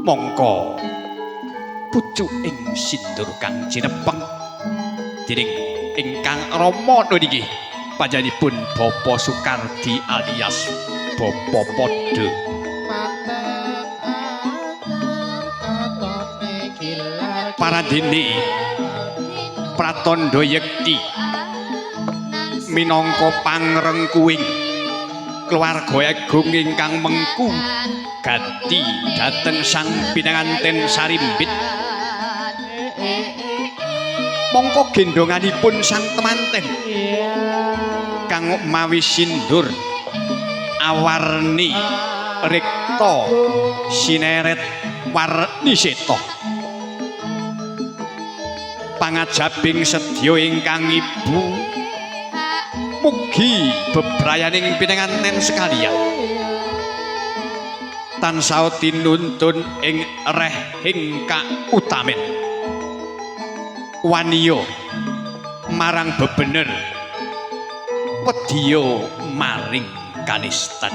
Mongko pucuking sindur kang cinepeng dening ingkang rama niki panjenenganipun Bapak Sukardi alias Bapak Padha. Parandene pratandha yekti minangka pangrengkuing keluarga agung ingkang mengku gati dhateng sang pinanganten sarimbit. Mongko gendonganipun sang temanten kang mawi sindur awarni rikta sineret warni seta pangajabing sedya ingkang ibu mugi bebrayaning pinanganten sekalian tansah tinuntun ing rehing kautamen waniya marang bebener wedya maring kanistan.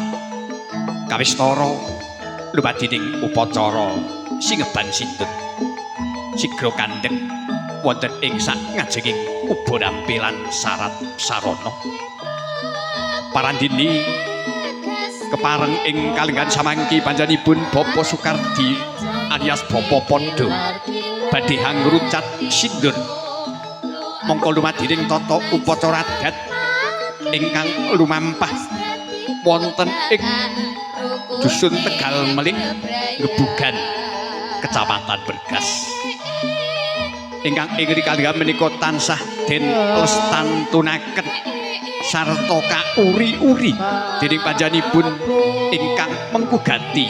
Kawistara lumadining upacara singeban sindur sigra kandheng wonten ing sak ngajenging ubarampe lan sarat sarana. Parandini kepareng ing kalenggahan samangki panjenenganipun Bapak Sukardi alias Bapak Padha badhe hangrucat sindur. Mongko lumadining tata upacara adat ingkang lumampah wonten ing dusun Tegal Melik, Gebugan, Kecamatan Bergas. Ingkang ing kalenggahan menika tansah den lestantunaken sarta kauri-uri dening panjenenganipun ingkang mengku gati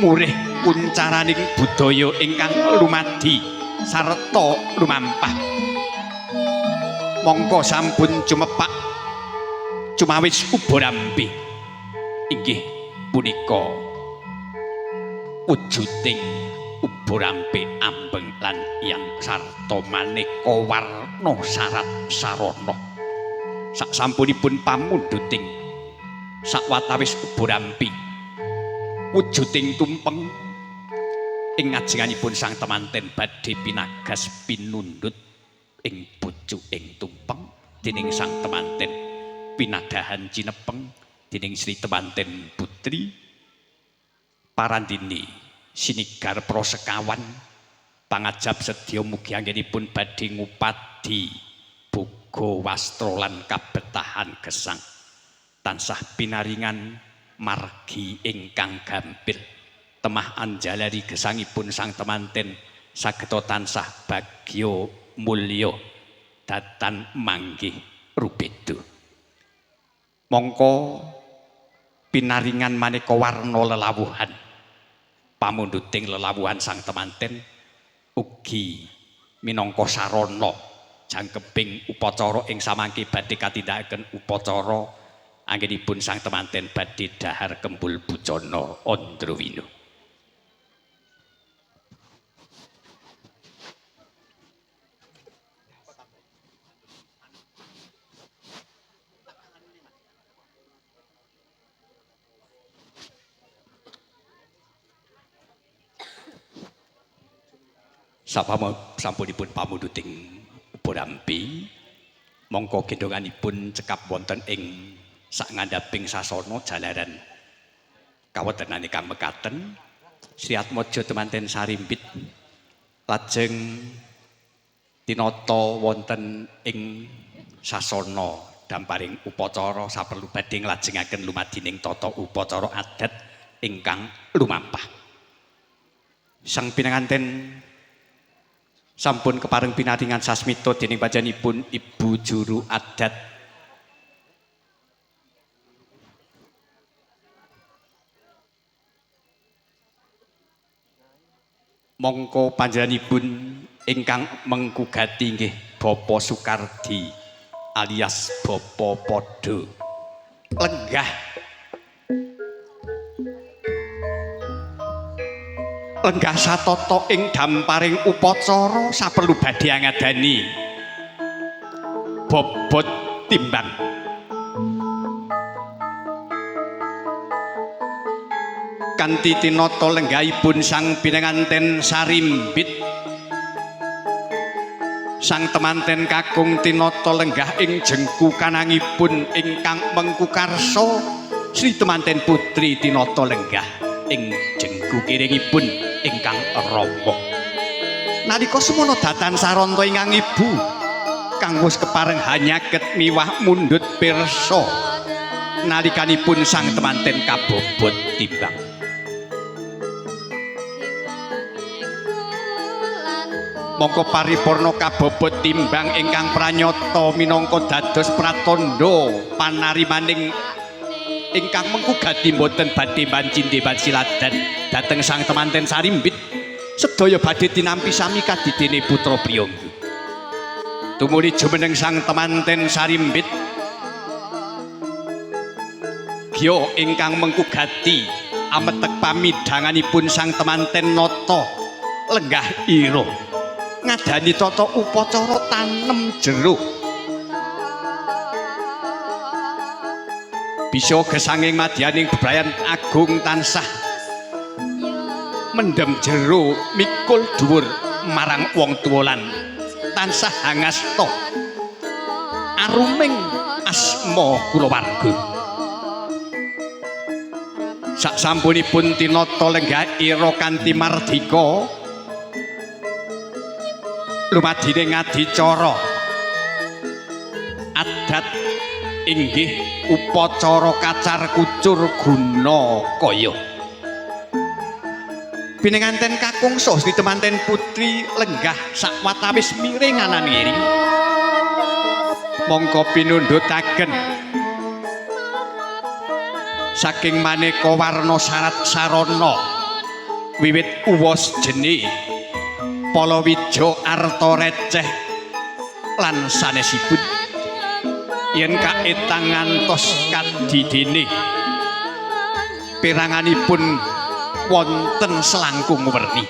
murih kuncaraning budaya ingkang lumadi sarta lumampah. Mongko sampun cumepak cumawis ubarampe inggih punika wujuding ubarampe ambeng lan iyang sarta maneka warna sarat sarana. Sak sampunipun pamundhuting sawatawis ubarampe wujuding tumpeng ing ngajenganipun sang temanten badhe pinagas pinundhut ing pucuking tumpeng dening sang temanten pinadahan cinepeng dening Sri Temanten Putri. Parandini sinigar prosekawan pangajab sedya mugi anggenipun badhe ngupadi boga wastra lan kabetahan gesang tansah pinaringan margi ingkang gampil temah anjalari gesangipun sang temanten sageta tansah bagya mulya datan manggih rubedo. Mongko pinaringan maneka warna lelawuhan pamundhuting lelawuhan sang temanten ugi minangka sarana jangkeping upacara ing samangke badhe katindakaken upacara anggenipun sang temanten badhe dhahar kembul bujana Andrawina. Sampunipun pamundhuting ubarampe mongko gendonganipun cekap wonten ing sak ngandhaping sasana jalaran kawontenan ingkang mekaten. Sri Atmaja temanten sarimbit lajeng tinata wonten ing sasana damparing upacara saperlu badhe nglajengaken lumadining tata upacara adat ingkang lumampah. Sang pinanganten sampun kepareng pinaringan sasmita dening panjenenganipun Ibu Juru Adat mongko panjenenganipun ingkang mengku gati nggih Bapak Sukardi alias Bapak Padha lenggah lenggah satata ing damparing upacara saperlu badhe angadani bobot timbang. Kanthi tinata lenggahipun sang pinanganten Sarimbit, sang temanten kakung tinata lenggah ing jengku kanangipun ingkang mengku karsa, Sri temanten putri tinata lenggah ing jengku kiringipun ingkang rama. Nalika semono datan saranta ingkang ibu kang wis kepareng hanyaket miwah mundhut pirsa nalikanipun sang temanten kabobot timbang. Mongko paripurna kabobot timbang ingkang pranyata minangka dados pratandha panarimaning ingkang mengku gati mboten badhe mancindhe siladan dhateng sang temanten Sarimbit. Sedaya badhe tinampi sami kadidene putra priyangga. Tumuli jumeneng sang temanten Sarimbit gya ingkang mengku gati ametek pamidhanganipun sang temanten nata lenggah ira ngadani tata upacara tanem jero. Bisa gesanging madyaning bebrayan agung tansah mendem jero mikul dhuwur marang wong tuwa lan tansah hangasta aruming asma kulawarga. Sasampunipun tinata lenggah ira kanthi mardika lumadine ngadicara adat inggih upacara kacar kucur guna kaya. Pinanganten kakung saha Sri temanten putri lenggah sakwatawis miring anan ngiring. Mongko pinundhutaken saking maneka warna syarat sarana wiwit uwas jene palawija arta receh lan sanesipun yen kaetang ngantos kadidene peranganipun wonten selangkung werni.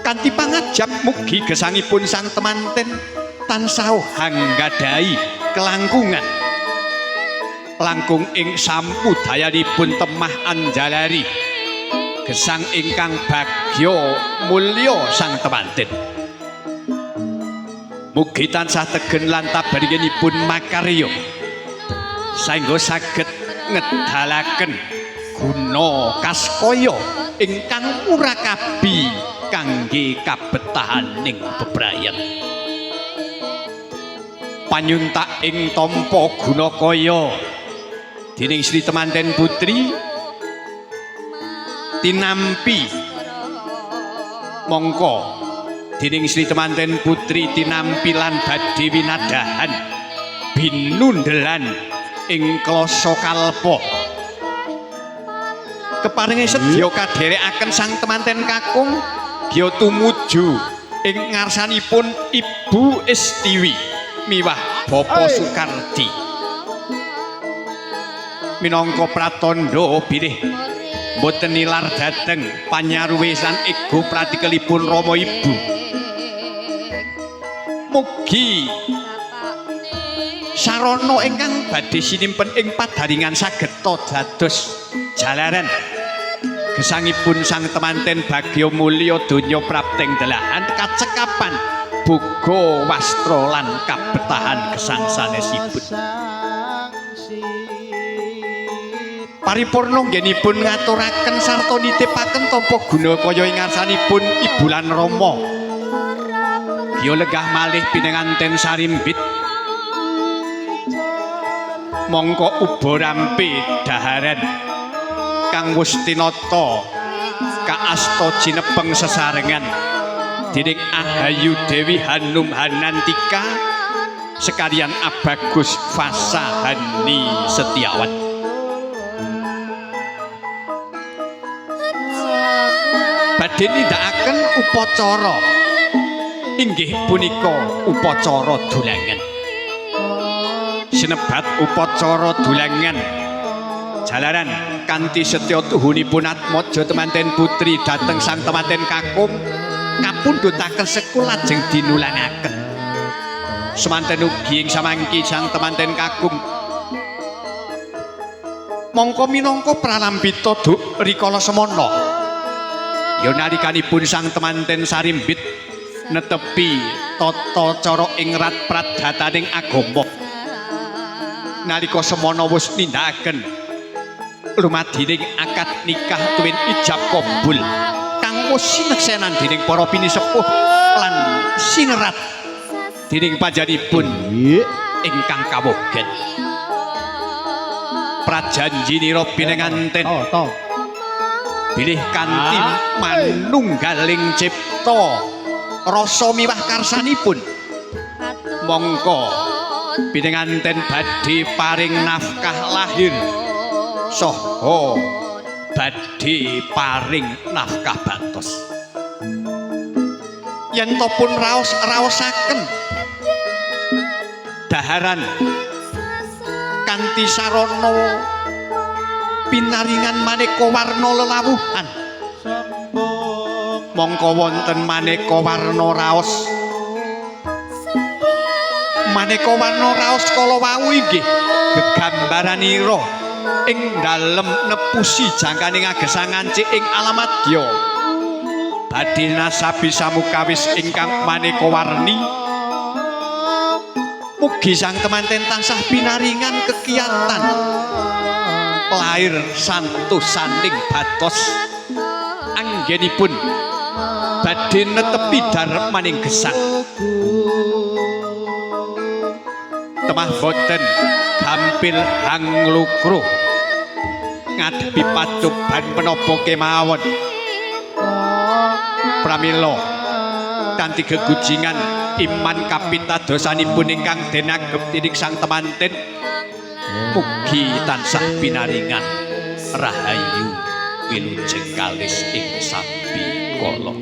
Kanthi pangajap mugi gesangipun sang temanten tansah hanggadhahi kelangkungan langkung ing sampudayanipun temah anjalari gesang ingkang bagya mulya sang temanten. Mugi tansah tegen lan tabarinipun makarya saengga saged ngedalaken guna kaskaya ingkang murakabi kangge kabetahaning bebrayan. Panyuntak ing tampa guna kaya dening Sri temanten putri tinampi mongko dening Sri temanten putri tinampi lan badhe winadahan binundelan ing klasa kalpa. Keparinge sedya kadherekaken sang temanten kakung gya tumuju ing ngarsanipun Ibu Istiwi miwah Bapa Sukardi minangka pratandha bilih mboten nilar dhateng panyaruwe lan ego pratikelipun rama ibu. Mugi sarana ingkang badhe sinimpen ing padaringan sageta dados jalaran gesangipun sang temanten bagya mulya donya prapting delahan kacekapan boga wastra lan kabetahan gesang sanesipun. Paripurna nggenipun ngaturaken sarta nitipaken tampa guna kaya ing ngarsanipun ibu lan rama. Gya lenggah malih pinanganten Sarimbit mongko uba rampe daharan kang wis tinata kaasta jinepeng sesarengan dening Ahayu Dewi Hanum Hanantika sekalian Abagus Fasahani Setiawan. Badhe nindakaken upacara inggih punika upacara dulangan. Sinebat upacara dulangan jalaran kanthi setya tuhunipun atmaja temanten putri dhateng sang temanten kakung kapundhutaken sekul lajeng dinulangaken. Semanten ugi ing samangki sang temanten kakung Mongko minangka pralambita duk rikala semana ya nalikanipun sang temanten sarimbit netepi tata cara ing rat pradataning agama nalika semana wis nindakaken lumadining akad nikah tuwin ijab kabul kang wis sineksenan dening para pinisepuh lan sinerat dening panjenenganipun ingkang kawogen. Prajanjinira pinenganten bilih kanthi manunggaling cipta rasa miwah karsanipun mongko pinenganten badhe paring nafkah lahir saha badhe paring nafkah batos. Yen to pun raos-raosaken daharan kanthi sarana pinaringan maneka warna lelawuhan mongko wonten maneka warna raos. Maneka warna raos kala wau inggih gegambaranira ing dalem nepusi jangkaning agesangan ing alamadya badhe nasabi samukawis ingkang maneka warni. Mugi sang temanten tansah pinaringan kekiyatan lair santosaning batos anggenipun badhe netepi darmaning gesang. Temah boten gampil hanglukruh ngadepi pacoban menapa kemawon. Pramila kanthi gegujingan iman kapitadosanipun ingkang denagep dening sang temanten mugi tansah pinaringan rahayu wilujeng kalis ing sambi kala.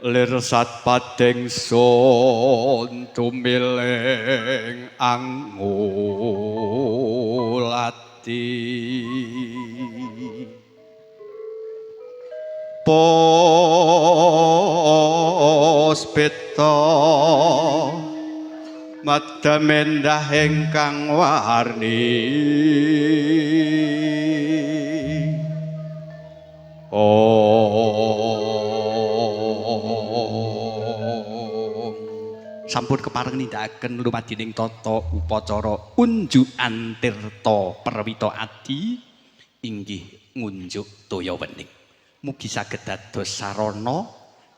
Lir satpadeng sun tumiling angulati puspita madam endah ingkang warni. Sampun kepareng nindakaken lumadining tata upacara unjukan tirta perwita adi inggih ngunjuk toya wening. Mugi saged dados sarana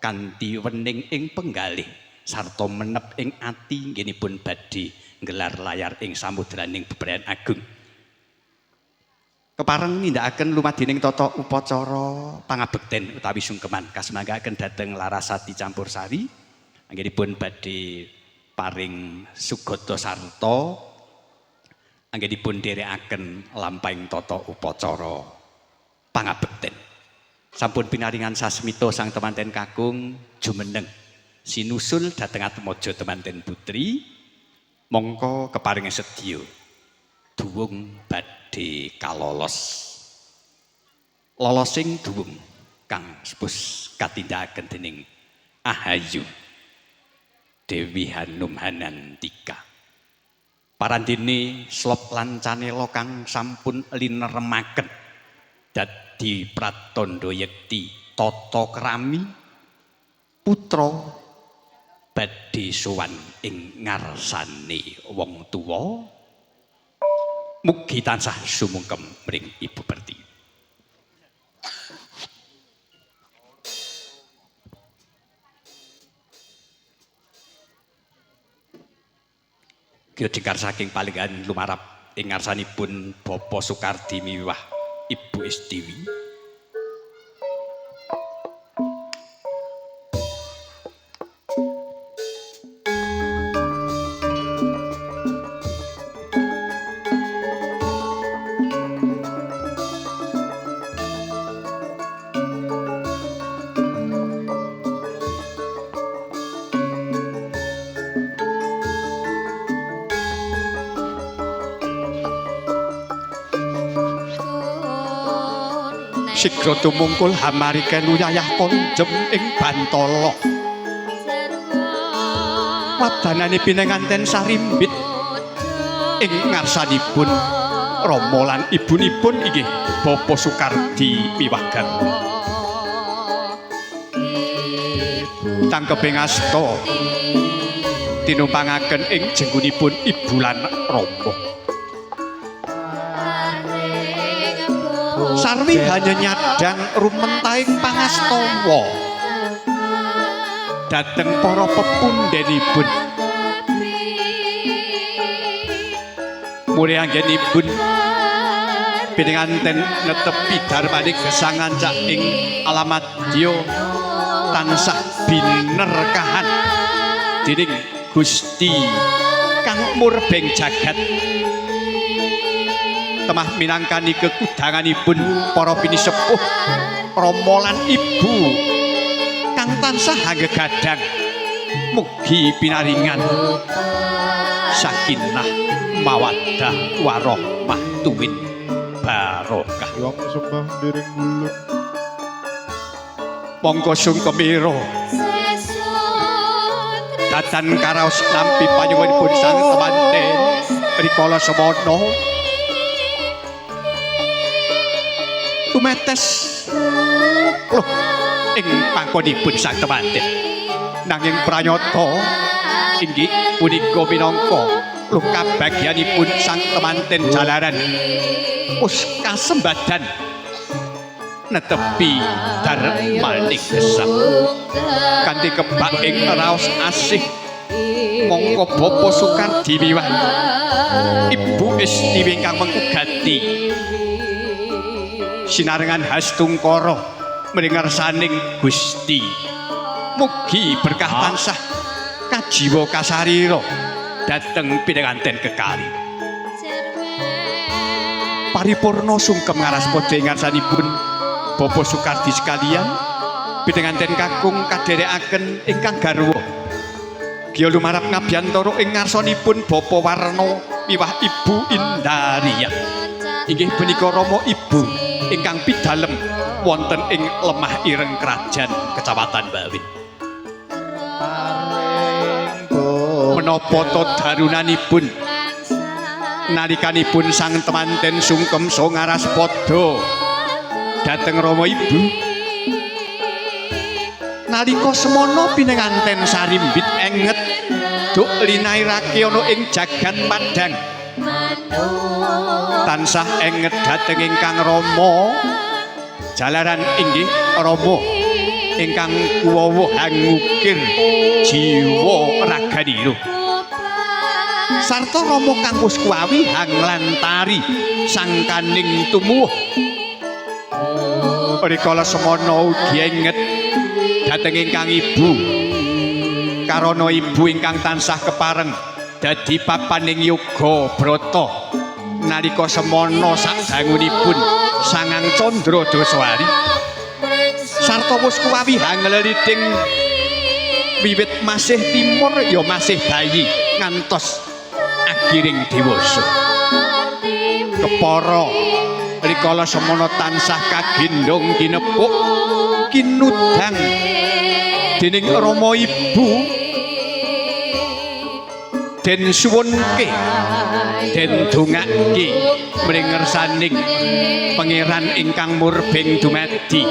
kanthi wening ing penggalih sarta menep ing ati nggenipun badhe nggelar layar ing samudraning bebrayan agung. Kepareng nindakaken lumadining tata upacara pangabekten utawi sungkeman kasmanggaaken dhateng Larasati Campursari anggenipun badhe paring sugata sarta anggenipun dherekaken lampahing tata upacara pangabekten. Sampun pinaringan sasmita sang temanten kakung jumeneng sinusul dhateng atmaja temanten putri mongko keparingan sedya duwung badhe kalolos. Lolosing duwung kang sepus katindakaken dening Ahayu Dewi Hanum Hanantika. Parandene slop lan canela kang sampun lineremaken dadi pratandha yekti tata krami putra badhe sowan ing ngarsane wong tuwa. Mugi tansah sumungkem mring Ibu Pertiwi. Kira jengkar saking palinggahan lumarap ing ngarsanipun Bapak Sukardi miwah Ibu Istiwi. Sigra tumungkul hamarike luyayah konjem ing bantala. Wadanane pinenganten sarimbit ing ngarsanipun rama lan ibunipun inggih Bapak Sukardi miwah garwa. Tangkeping asta tinumpangaken ing jenggunipun ibu lan rama. Sarwi hanya nyadang rumentahing pangastawa dhateng para pepundhenipun. Murih anggenipun pinanganten netepi darmaning gesangan cak ing alamadya tansah binerkahan dening Gusti kang murbeng jagat. Temah minangkani kekudanganipun para pinisepuh rama lan ibu kang tansah anggegadang mugi pinaringan sakinah mawaddah warahmah tuwin barokah. Yang sembah miring ngulon. Mongko sungkemira datan karaos nampi panyuwunipun sang temanten rikala semono tumetes loh ing pangkonipun sang temanten. Nanging pranyata inggih punika minangka luh kabagyanipun sang temanten jalaran wis kasembadan netepi darmaning gesang kanthi kebak ing raos asih. Mongko Bapak Sukardi miwah Ibu Istiwi ingkang mengku gati sinarengan hastungkara mring ngarsaning Gusti. Mugi berkah tansah kajiwa kasarira dhateng pinanganten kekali. Paripurna sungkem ngaraspada ing ngarsanipun Bapak Sukardi sekalian pinanganten kakung kadherekaken ingkang garwa. Giya lumarap ngabiyantara ing ngarsanipun Bapak Warno miwah Ibu Indaria. Inggih punika rama ibu ingkang pidalem wonten ing Lemah Ireng Krajan Kecamatan Bawit. Menapa ta darunanipun nalikanipun sang temanten sungkem saha ngaraspada dhateng rama ibu nalika semono pinanganten sarimbit enget duk linairake ana ing jagat padhang tansah enget dhateng ingkang rama jalaran inggih rama ingkang kuwawa hangukir jiwa raganira sarta rama kang wis kuwawi hanglantari sangkaning tumuwuh. Rikala semono ugi enget dhateng ingkang ibu karana ibu ingkang tansah kepareng dadi papaning yoga brata nalika semono sadangunipun sangang candra dasahari sarta wis kuwawi hangleliding wiwit masih timur ya masih bayi ngantos agiring dewasa. Kepara rikala semono tansah kagendhong kinepuk kinudang dening rama ibu den suwunke den dongake mring ngersaning pangeran ingkang murbeng dumadi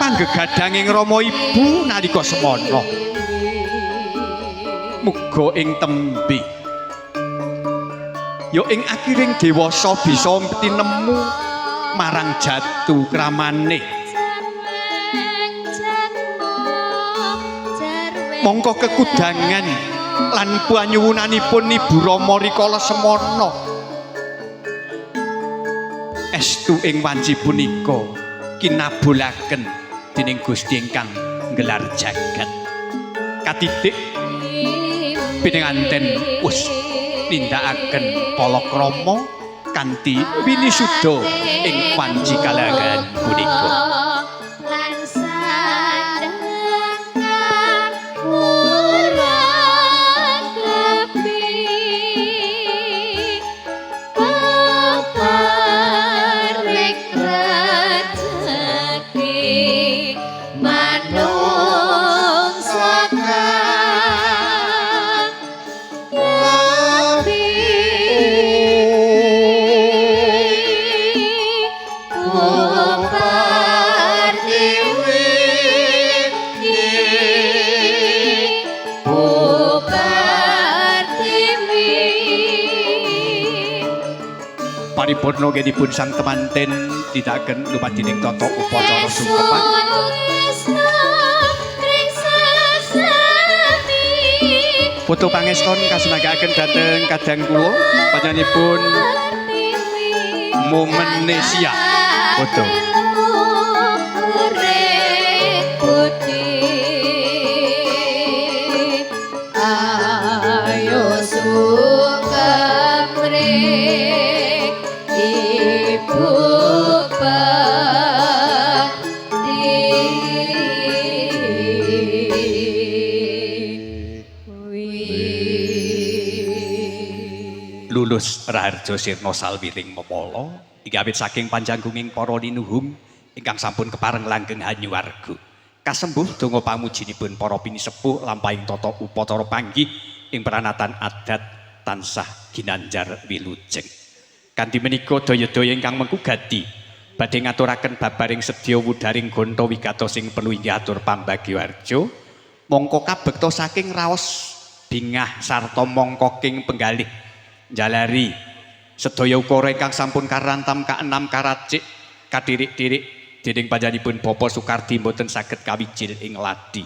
panggegadanging rama ibu nalika semono. Muga ing tembe ya ing akhiring dewasa bisa tinemu marang jatu kramane. Mongko kekudangan lan panyuwunanipun Ibu Rama rikala semono estu ing wanci punika kinabulaken dening Gusti ingkang nggelar jagat. Katitik pinanganten wis nindakaken palakrama kanthi winisuda ing wanci kalanggahan punika. Manungsa kang Paripurna nggihipun sang temanten tindakaken lumadining tata upacara sungkepan. Foto pangeston kasumanggaken dhateng kadang kula panjenenganipun Momenesia. Foto. Ayo sungkem Ibu Lulus Raharjo Sirna Salwiring Mepala iki awit saking panjanggunging para linuhung ingkang sampun kepareng langgeng hanyuwarga. Kasembuh donga pamujinipun para pinisepuh lampahing tata upacara panggih ing pranatan adat tansah ginanjar wilujeng. Kanthi menika daya-daya ingkang mengku gati badhe ngaturaken babaring sedya wudaring gonta wigatos sing perlu inggih atur pambagyaharja mongko kabekta saking raos bingah sarta mongkoking penggalih njalari sedaya ukara ingkang sampun karantam kaenam karacik kadirik-dirik dening panjenenganipun Bapak Sukardi mboten saged kawijil ing ladi.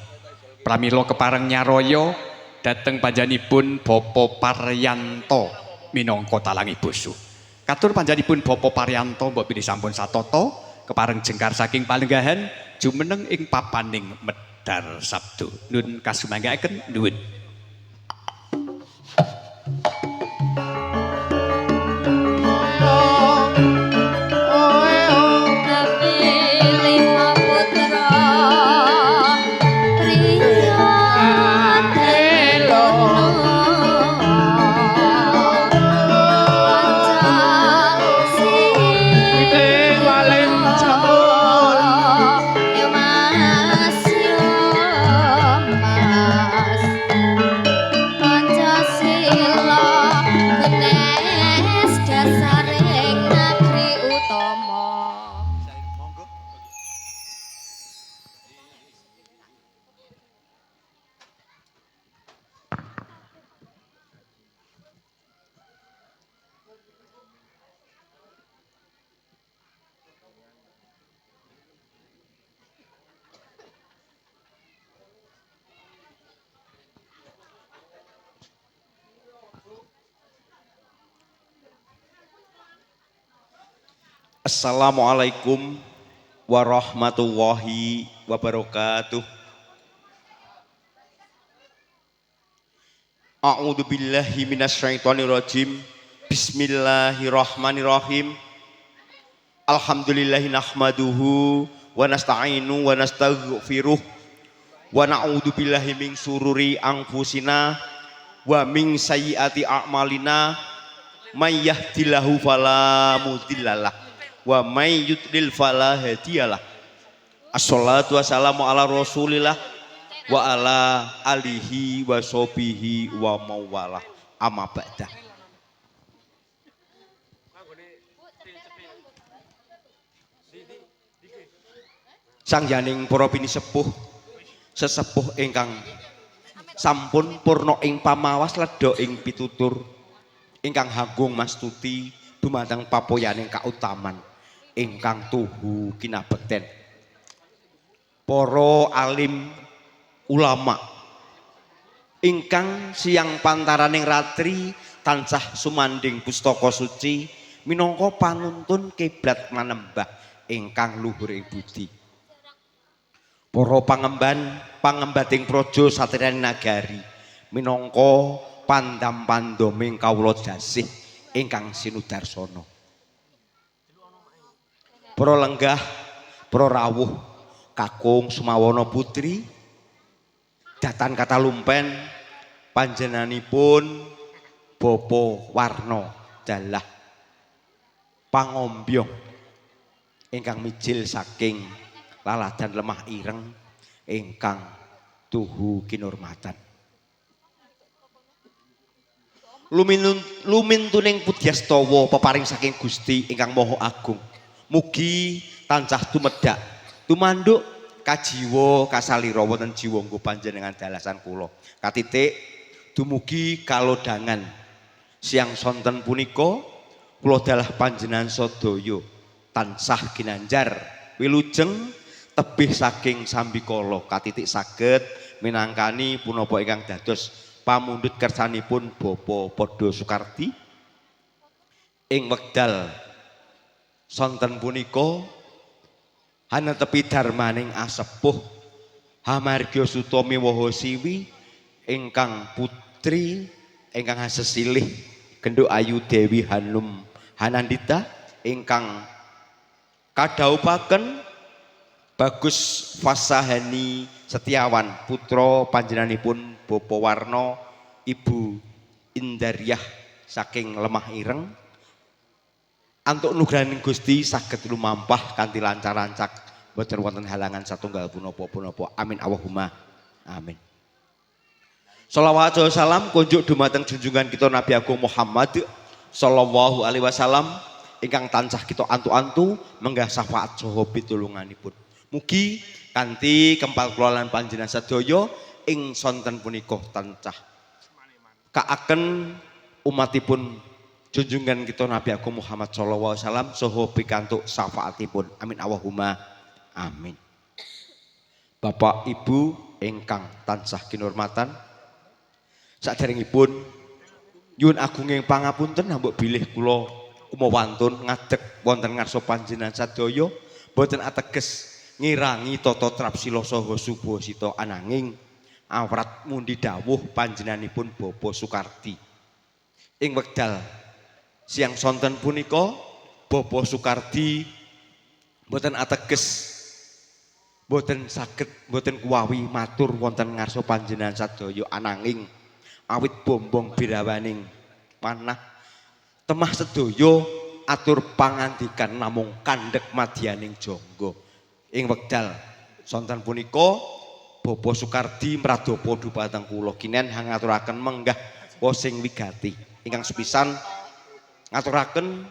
Pramila kepareng nyaraya dhateng panjenenganipun Bapak Paryanto minangka talangi basa. Katur panjenenganipun Bapak Paryanto mbok bilih sampun satata kepareng jengkar saking palenggahan jumeneng ing papaning medhar sabda. Nun kasumanggaaken nuwun. Assalamualaikum warahmatullahi wabarakatuh. A'udzu billahi minasyaitonir rajim. Bismillahirrahmanirrahim. Alhamdulillahi nahmaduhu wa nasta'inu wa nastaghfiruh wa na'udzu billahi min syururi anfusina wa min sayyiati a'malina. May yahdihillahu fala mudhillalah wa may yudlil fala hadiyalah. Assalatu wassalamu ala rasulillah wa ala alihi wa sahbihi wa mawalah. Amma ba'da. Sangyaning para pinisepuh sesepuh ingkang sampun purna ing pamawas ledha ing pitutur ingkang hanggung mastuti dumateng papoyaning kautaman ingkang tuhu kinabekten. Para alim ulama ingkang siang pantaraning ratri tansah sumandhing pustaka suci minangka panuntun kiblat manembah ingkang luhur ing budi. Para pangemban pangembating praja satriyaning nagari minangka pandam-pandoming kawula dasih ingkang sinudarsana. Para lenggah, para rawuh kakung Sumawana putri datan katalumpen panjenenganipun Bapak Warno dalah pangombyong ingkang mijil saking laladan lemah ireng ingkang tuhu kinurmatan. Lumintuning pudyastawa peparing saking Gusti ingkang Maha Agung. Mugi tansah tumedhak tumanduk kajiwa kasalira wonten jiwa nggo panjenengan dalasan kula. Katitik dumugi kalodhangan siang sonten punika Kula dalah panjenengan sadaya tansah ginanjar wilujeng tebih saking sambikala katitik saged minangkani punapa ingkang dados pamundhut kersanipun Bapak Padha Sukardi ing wekdal sonten punika hanetepi darmaning asepuh hamargya suta miwaha siwi ingkang putri ingkang hasesilih Genduk Ayu Dewi Hanum Hanandita ingkang kadhaupaken Bagus Fasahani Setiawan putra panjenenganipun Bapak Warno Ibu Indariah saking Lemah Ireng antuk nugrahaning Gusti saged lumampah kanthi lancar-lancak boten wonten halangan satunggal punapa-punapa. Amin Allahumma amin. Shalawat salam kunjuk dumateng junjungan kita Nabi Agung Muhammad sallallahu alaihi wasallam ingkang tansah kita antu-antu menggah syafaat saha pitulunganipun. Mugi kanthi kempal kula lan panjenengan sedaya ing sonten punika tansah kaaken umatipun junjungan kita Nabi Agung Muhammad sallallahu alaihi wasallam saha pikantuk syafaatipun. Amin Allahumma amin. Bapak Ibu ingkang tansah kinurmatan, saderengipun nyuwun agunging pangapunten mbok bilih kula kumawantun ngadeg wonten ngarsa panjenengan sadaya boten ateges ngirangi tata trapsila saha subasita ananging awrat mundi dawuh panjenenganipun Bapak Sukardi. Ing wekdal siang sonten punika Bapak Sukardi boten ateges boten saged boten kuwawi matur wonten ngarsa panjenengan sadaya ananging awit bombong birawaning panah temah sedaya atur pangandikan namung kandhek madyaning jangga. Ing wekdal sonten punika Bapak Sukardi mradapa dhumateng kula kinen hangaturaken menggah sing wigati ingkang sepisan ngaturaken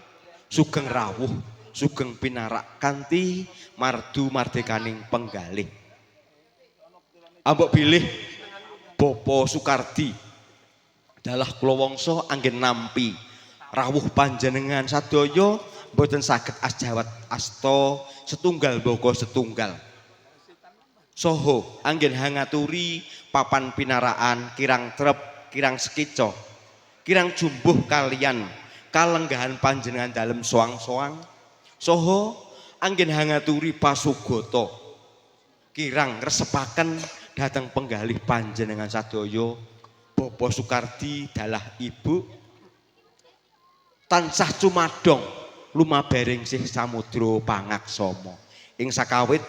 sugeng rawuh sugeng pinarak kanthi mardu mardekaning penggalih. Ambok bilih Bapak Sukardi dalah kula wangsa anggen nampi rawuh panjenengan sadaya mboten saged asjawat asta setunggal baka setunggal. Soho anggen hangaturi papan pinaraan kirang trep kirang sekica kirang jumbuh kalian kalenggahan panjenengan dalem soang-soang. Soho anggen hangaturi pasugata kirang resepaken dhateng penggalih panjenengan sadaya. Bapak Sukardi dalah ibu tansah cumadong lumabering sih samudra pangaksama. Ing sakawit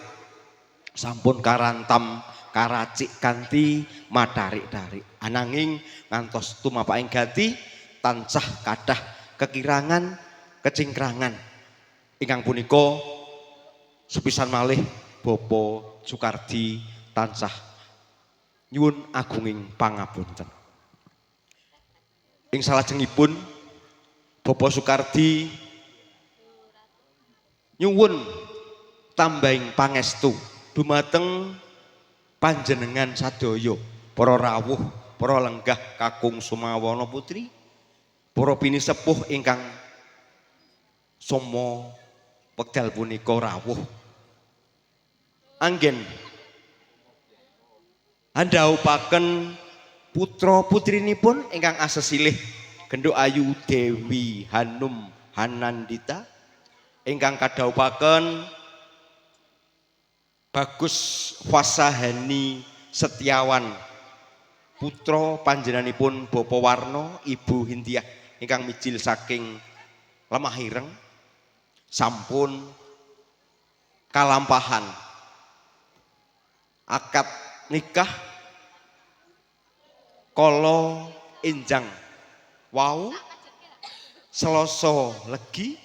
sampun karantam karacik kanthi matarik-tarik. Ananging ngantos tumapaking gati tansah kathah kekirangan kecingkrangan. Ingkang punika sepisan malih Bapak Sukardi tansah nyuwun agunging pangapunten. Ing salajengipun Bapak Sukardi nyuwun tambahing pangestu dumateng panjenengan sadaya para rawuh, para lenggah kakung Sumawana putri, para pinisepuh ingkang somo wekdal punika rawuh. Anggen handhaupaken putra putrinipun ingkang asesilih Genduk Ayu Dewi Hanum Hanandita ingkang kadhaupaken Bagus Fasahani Setiawan putra panjenenganipun Bapak Warno Ibu Hindiah ingkang mijil saking Lemah Ireng sampun kalampahan akad nikah kala enjang wau Selasa Legi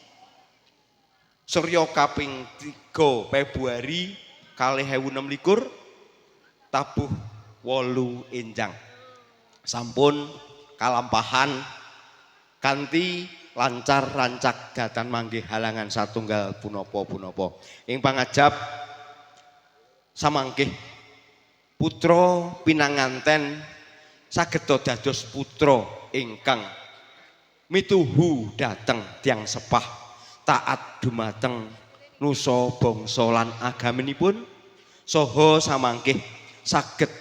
surya kaping 3 Februari 2026 tabuh 8 enjang sampun kalampahan kanthi lancar rancak datan manggih halangan satunggal punapa-punapa. Ing pangajap samangkih putra pinanganten saged dados putra ingkang Mituhu dhateng tiyang sepah, taat dumateng nusa bangsa lan agaminipun, saha samangkih saged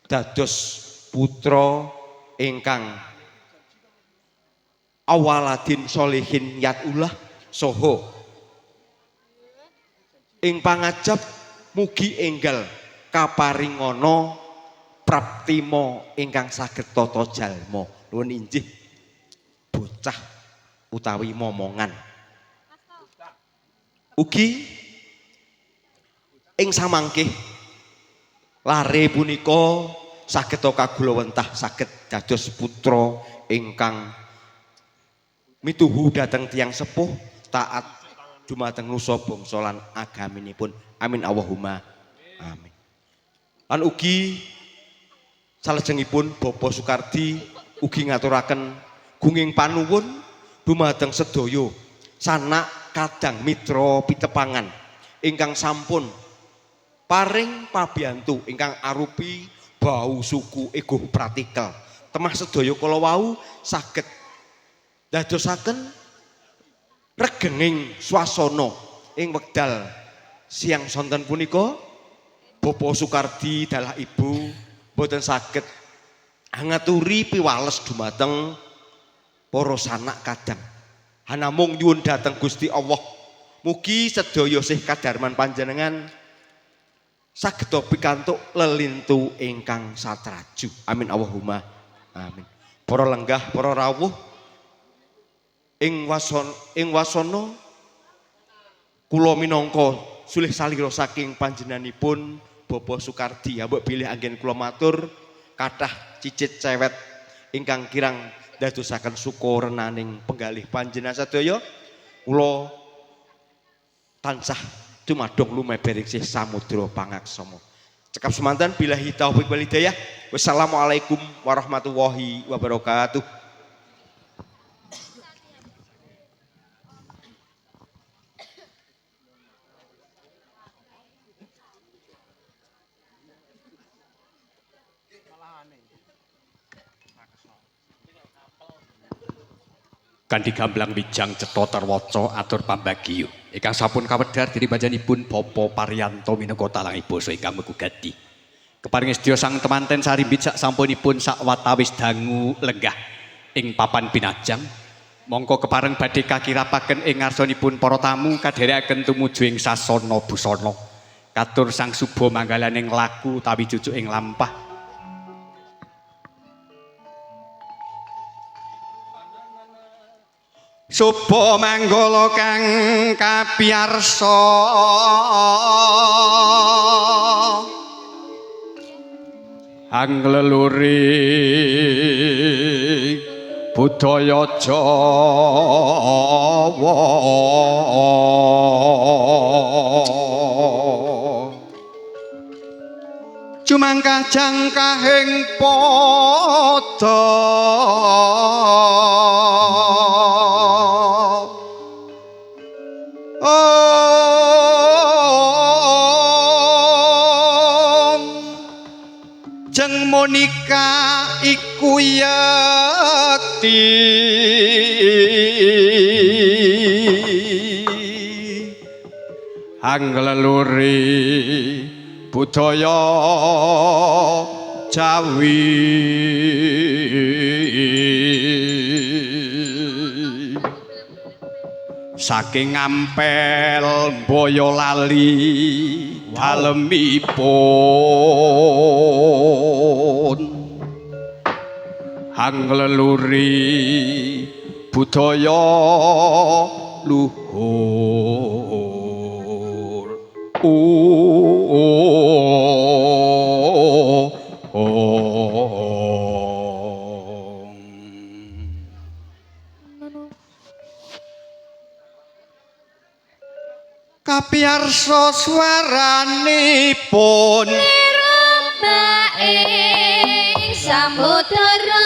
dados putra ingkang awaladin solihin yatullah saha ing pangajap mugi enggal kaparingana praptima ingkang saged tata jalma. Nuwun injih bocah utawi momongan. Ugi ing samangkih lare punika saged kagulawentah saged dados putra ingkang mituhu dhateng tiyang sepuh, taat dumateng nusa bangsa lan agaminipun. Amin Allahumma amin. Lan ugi salajengipun Bapak Sukardi ugi ngaturaken gunging panuwun dumateng sedaya sanak kadang mitra pitepangan ingkang sampun paring pabiyantu ingkang arupi bau suku ego pratikel. Temah sedaya kala wau saged dadosaken regenging swasana ing wekdal siang sonten punika. Bapak Sukardi dalah ibu boten saged ngaturi piwales dumateng para sanak kadang. Hanamung nyuwun dhateng Gusti Allah, mugi sedaya sih kadarman panjenengan saged pikantuk lelintu ingkang satraju. Amin Allahumma amin. Para lenggah, para rawuh ing wasana kula minangka sulih salira saking panjenenganipun Bapak Sukardi, ambek bilih anggen kula matur kathah cicit cewet ingkang kirang dadosaken suka renaning penggalih panjenengan sadaya. Kula tansah cumadong lumebering sih samudra pangaksama. Cekap semanten billahi taufik wal hidayah. Wassalamualaikum warahmatullahi wabarakatuh. Kanthi gamblang wijang cetha terwaca atur pambagio. Ingkang sampun kawedhar dening panjenenganipun Bapak Paryanto minangka talang basa ingkang megugati. Keparing sedaya sang temanten sarimbit sak sampunipun sawatawis dangu lenggah ing papan pinajang. Mongko kepareng badhe kakirapaken ing ngarsanipun para tamu kadherekaken tumuju ing sasana busana. Katur sang suba manggalaning laku utawi jujuk ing lampah. Suba manggala kang kapiyarsa angleluri budaya Jawa. Jumangkah jangkahing padha Jeng Monica iku yekti angleluri budaya Jawi. Saking Ngampel Boyolali dalemipun angleluri budaya luhur. Kapiyarsa swaranipun lirumba ing samudra.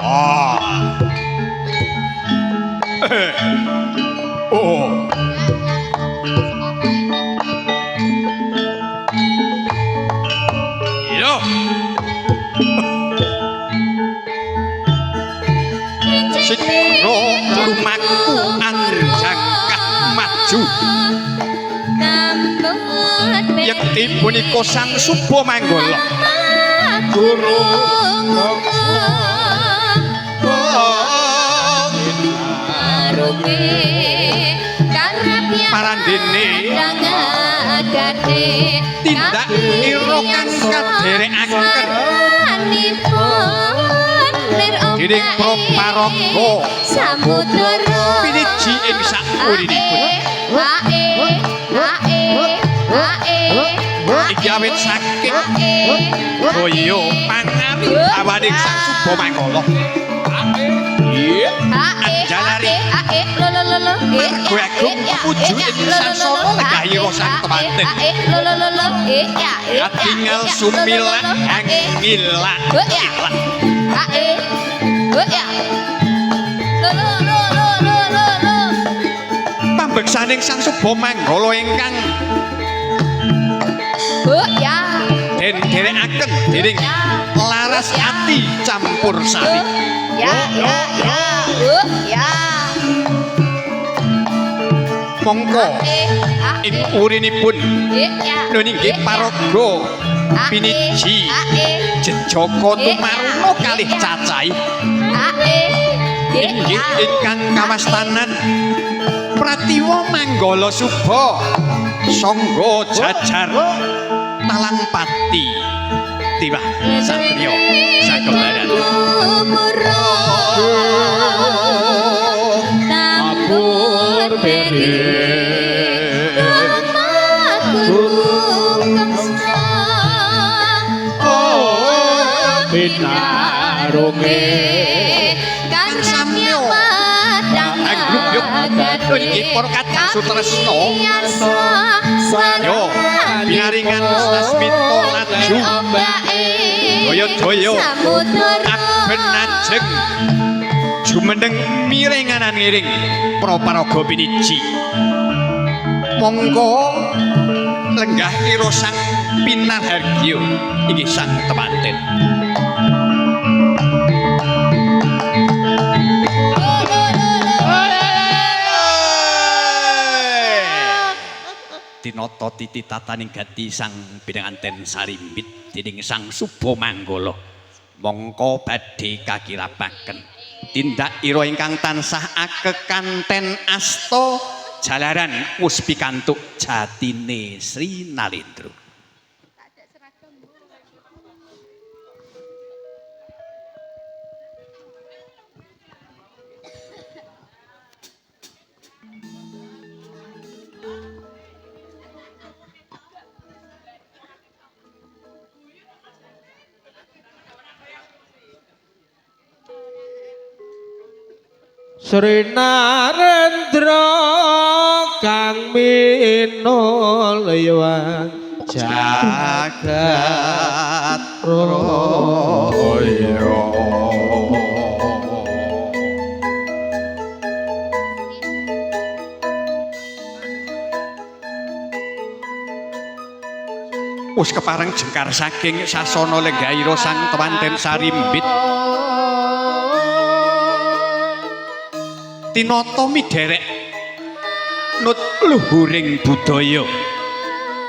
Ah. Oh. Yo. Sikro lumaku anjangkah maju. Yekti punika Sang Suba Manggala. Guru Parandene tindak ira kang kaderekaken dening Praparaga piniji ing sakurinipun. Iki awit saking daya pangari awaning Sang Suba Manggala. Anjalari margo agung puju ing sansana lenggahira sang temanten. Katingal sumilak angilak ilak. Pambeksaning Sang Suba Manggala ingkang den dherekaken dening laras ati campur sari. Mongko ing urinipun nun inggih paraga piniji jejaka tumaruna kalih cacahe inggih ingkang kawastanan Pratiwa Manggala Suba sangga jajar talang pati tiwah satriya sagembaran. Tambur beri pinarunge kang samya anggruyuk inggih para kadang sutresna yo binaringan sasmita laju daya-daya aben ajeng jumeneng mirenganan ngiring Praparaga piniji. Monggo lenggah ira sang pinarhargya inggih sang temanten. Tinata titi tataning gati sang pinanganten sarimbit dening Sang Suba Manggala. Mongko badhe kakirapaken tindak ira ingkang tansah akekanten asta jalaran wus pikantuk jatine Sri Nalendra. Sri Narendra kang minulyawan jagat raya. Wus kepareng jengkar saking sasana lenggahira sang temanten sarimbit. Tinata miderek nut luhuring budaya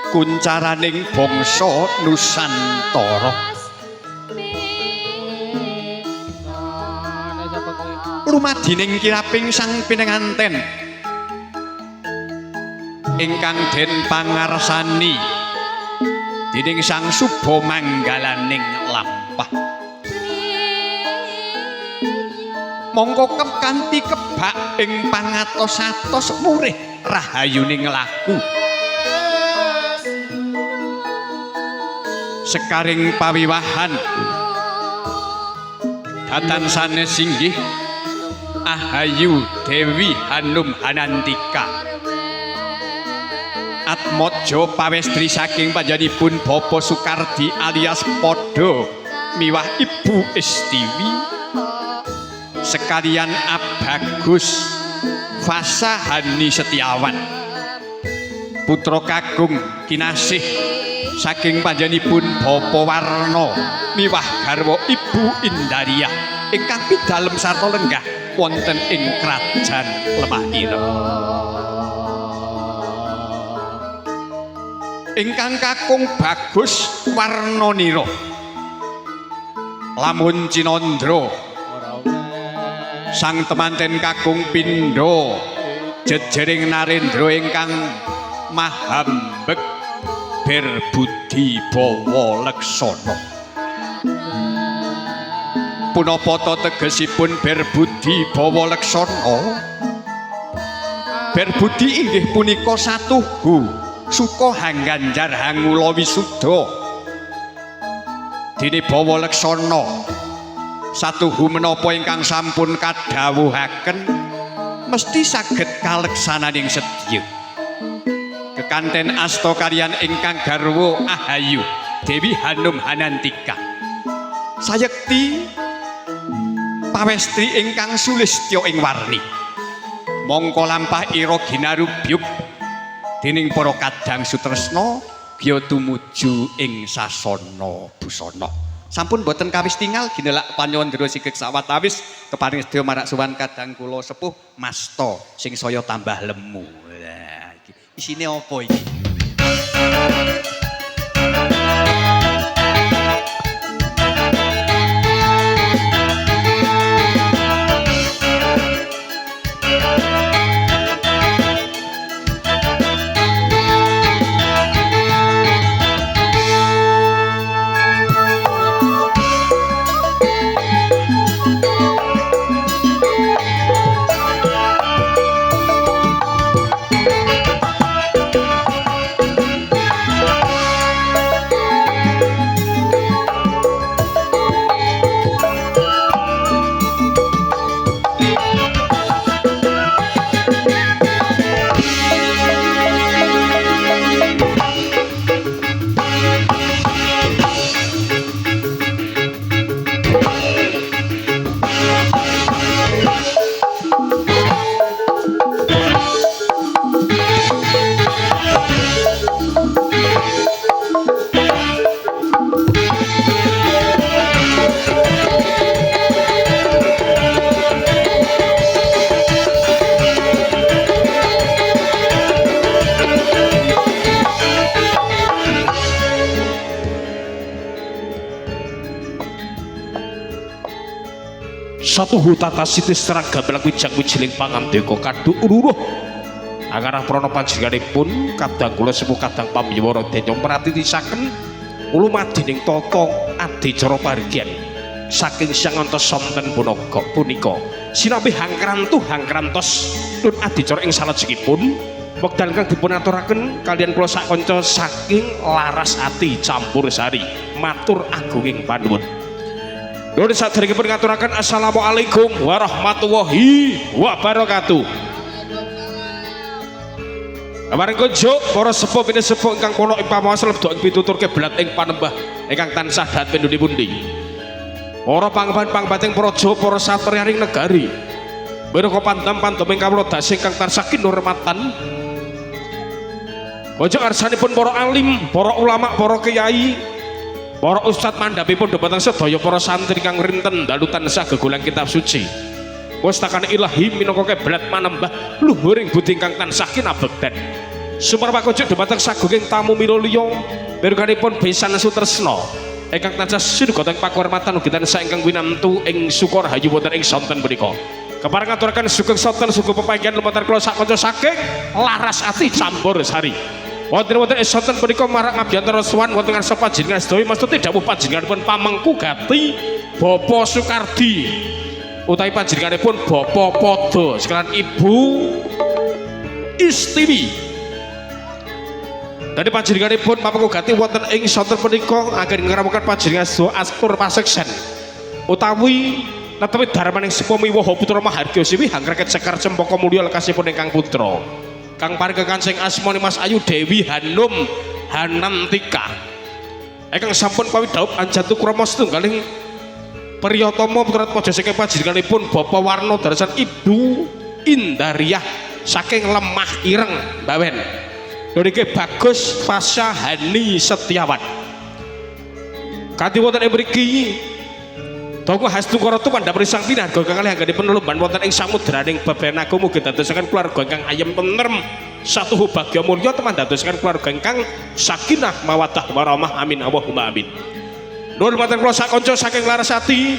kuncaraning bangsa Nusantara. Lumadining kiraping sang pinanganten ingkang den pangarsani dening Sang Suba Manggalaning lampah. Mongko kanthi kebak ing pangatos-atos murih rahayuning laku. Sekaring pawiwahan datan sanes inggih Ahayu Dewi Hanum Hanantika Atmaja pawestri saking panjenenganipun Bapak Sukardi alias Padha miwah Ibu Estiwi Sekalian Abagus Fasahani Setiawan putra kakung kinasih saking panjenenganipun Bapa Warna miwah garwa Ibu Indariyah ingkang pidalem sarta lenggah wonten ing Krajan Lemah Ireng. Ingkang kakung Bagus Warnanira lamun Cinandra sang temanten kakung pindha jejering narendra ingkang mahambek berbudi bawa leksana. Punapa ta tegesipun berbudi bawa leksana? Berbudi inggih punika satuhu suka hangganjar hangula wisuda. Dene bawa leksana satuhu menapa ingkang sampun kadhawuhaken mesti saged kaleksananing sedya. Kekanten asta kaliyan ingkang garwa Ahayu Dewi Hanum Hanantika sayekti pawestri ingkang sulistya ing warni. Mongko lampah ira ginarubyuk dening para kadang sutresna gya tumuju ing sasana busana. Sampun boten kawis tingal ginelak panyandra sigek sawetawis keparing sedaya marak sowan kadang kula sepuh masta sing saya tambah lemu. Lah iki isine apa iki? Satuhu tata sitis terang gamelan wijang wijiling pangandika kadhu ururuh angarah prana panjenenganipun kadang kula sepuh kadang pamiyawara denya pratitisaken lumadining tata adicara parigyan saking siang ngantos sonten punaka punika sinambi hangkrantuh hangkrantos tun adicara ing salajengipun wekdal ingkang dipunaturaken kaliyan kula sakanca saking Laras Ati Campur Sari matur agunging panuwun. Nuwun saderengipun ngaturaken assalamualaikum warahmatullahi wabarakatuh. Kabareng kunjuk para sepuh pinesepuh ingkang pono ing pamawas lebda ing pitutur keblat ing panembah ingkang tansah dahat penduli-pundi. Para pangban pangbating praja para satriyaring negari. Miraka pandam pandhem ing kawula dasa ingkang tansah kinurmatan. Kunjuk arsanipun para alim, para ulama, para kiai, para ustadz mandhapipun dhumateng sedaya para santri kang rinten dalu tansah gegolang kitab suci. Pustakane ilahi minangka keblat manembah luhuring budi ingkang tansah kinabekten. Sumerep kunjuk dhumateng sagunging tamu mila liya pirukanipun besan sutresna ingkang tansah sinuga teng pakurmatan ugi tansah ingkang winantu ing Sukorahayu wonten ing sonten punika. Kepareng ngaturaken sugeng sonten sugeng pepanggihan lumantar kula sakanca saking Laras Ati Campur Sari. Wonten-wonten ing sonten punika marak ngabiyantara sowan wonten ngarsa panjenengan sedaya mastuti dawuh panjenenganipun pamengku gati Bapak Sukardi utawi panjenenganipun Bapak Padha sekalian Ibu Istiwi. Dadi panjenenganipun pamengku gati wonten ing sonten punika anggen ngramukan panjenengan sedaya astur paseksen utawi netepi dharmaning sepuh miwaha putra mahargya siwi hangkreket sekar cempaka mulya lekasipun ingkang putra. Kang paring kekancing asmane Mas Ayu Dewi Hanum Hanantika ingkang sampun pawidhaup anjatu krama setunggaling Priyatama putra Atmaja saking panjenenganipun Bapak Warno darasan Ibu Indariah saking Lemah Ireng Bawen. Niki Bagus Fasya Hani Setiawan. Kanthi wonten ing mriki Toko Hastungkara tumandhap risang pinarga kalih anggenipun lelumban wonten ing samudraning bebayan agung mugi dadosaken keluarga ingkang ayem tentrem satuhu bagya mulya teman dadosaken keluarga ingkang sakinah mawaddah warahmah amin Allahumma amin. Nuwun pating kula sak kanca saking Larasati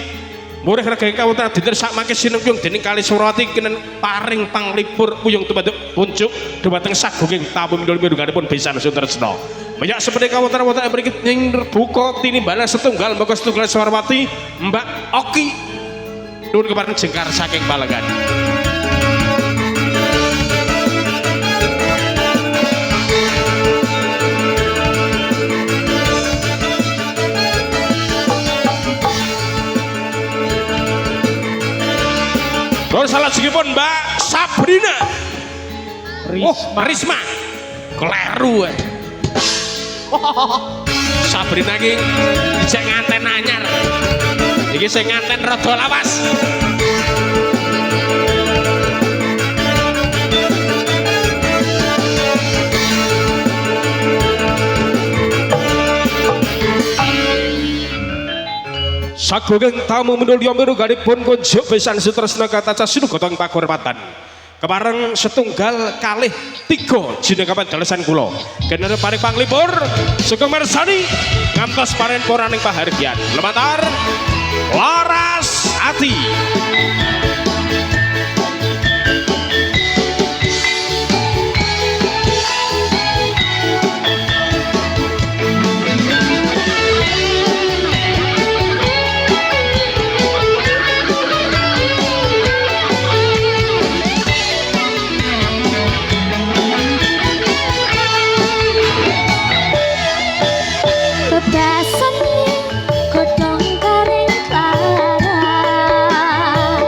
murih rega ingkang wonten dinten sak mangke sinengkyung dening Kali Surawati kinen paring panglipur puyung tumaduk kunjuk dumateng sagunging tamu mindul mirungganipun besan sutresna. Banyak seperti kawontenan wonten mriki ing buka tinimbalan setunggal mbaka setunggal Suwarwati Mbak Oki nuwun kepareng jengkar saking Palegan. Terus salajengipun Mbak Sabrina. Risma. Oh, Risma. Kleru. Sabrina iki ijek nganten anyar. Iki sing nganten rada lawas. Sagunging tamu minulya mirungganipun kunjuk besan sutresna kataca sinugotong pakurmatan. Kepareng setunggal kalih tiga jenengapan dalesan kula. Kenene paring panglipur sugeng mirsani ngantos paren poraning pahargyan. Lumantar Laras Ati. Bebasane godhong kering klara.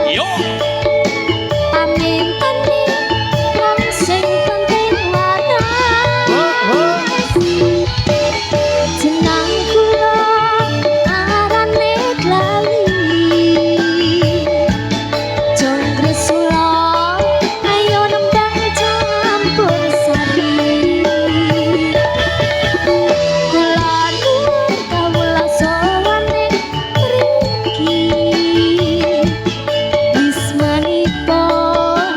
Yo. Pamintane wong sing penting waras. Jeneng kula arane Glali. Jongre sula ayo nembang campur sari. Kula nuwun kawula sowan ing mriki. Wismanipun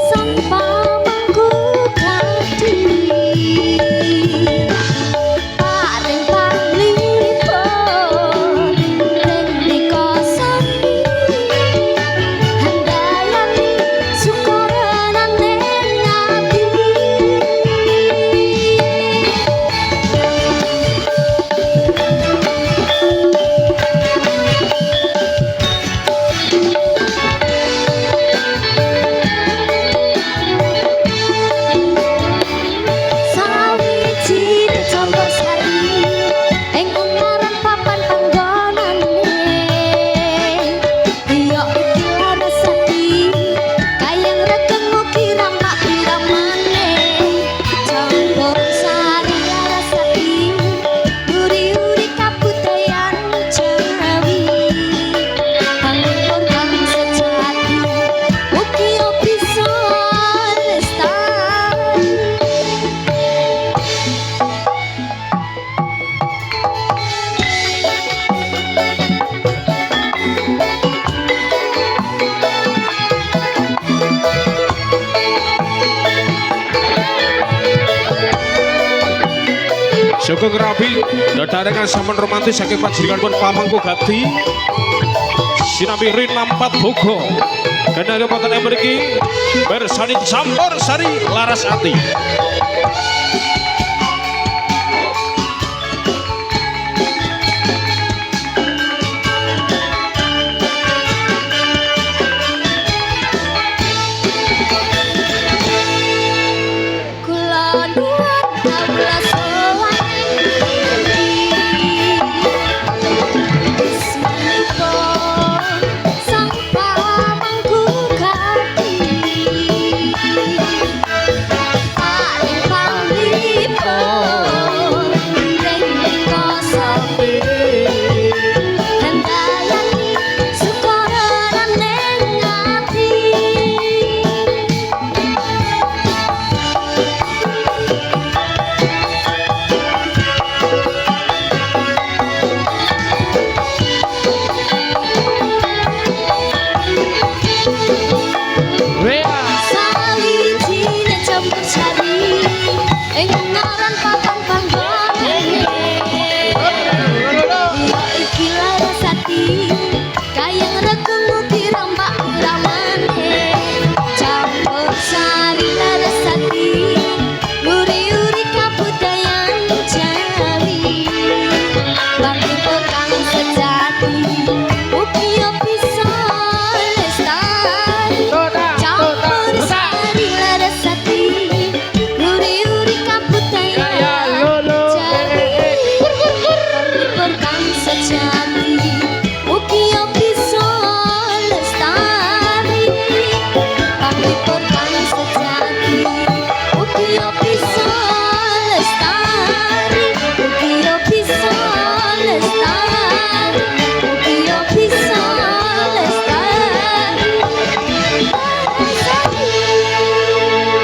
sang pamangku gati. Paring panglipur ring nika sami. Handayani sukoranane ati. Sawijine campur sari ing ungaran papan panggonane. Ya iki Larasati kayang regeng mugi ramak piramane. Campur sari Larasati uri-uri kabudayan Jawi. Panglipur kang sejati mugi bisa lestari. Sugeng Rabi dadarengan sampun romantis saking panjenenganipun pamangku gati sinambi rinampat boga. Kenari wonten ing mriki bersani campur sari Laras Ati. Kula nuwun kawula sowan ing mriki. Wismanipun sang pamangku gati. Paring Wea. Sawijine campur sari ing ngaran papan panggone. Ya iki Larasati kayang regengu dirambak ramane. Campur sari Larasati nguri-uri kabudayan Jawi. Panglipur kang sejati ugi bisa lestari. Campur sari Larasati nguri-uri kabudayan Ya, lolo. Jawi. Panglipur kang sejati ugi bisa lestari. Panglipur kang sejati ugi bisa lestari. Ugi bisa lestari. Ugi bisa lestari. Larasati.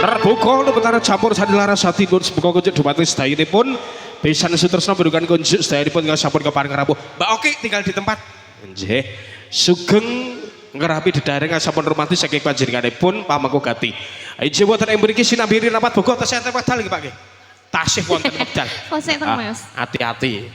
Terbuka Betara campur sari Larasati pun semoga kunjuk dumateng sedayonipun besan sutresna berukan kunjuk sedayonipun ingkang sampun kepareng rawuh. Mbak Oki tinggal di tempat. Nggih. Sugeng ngrapi dedharing ingkang sampun rumanti saking panjenenganipun pamangku gati. Inggih wonten ing mriki sinambi rapat boga tesih enten wekdal nggih, Pak nggih. Tasih wonten wekdal. Kosek teng, Mas. Hati-hati.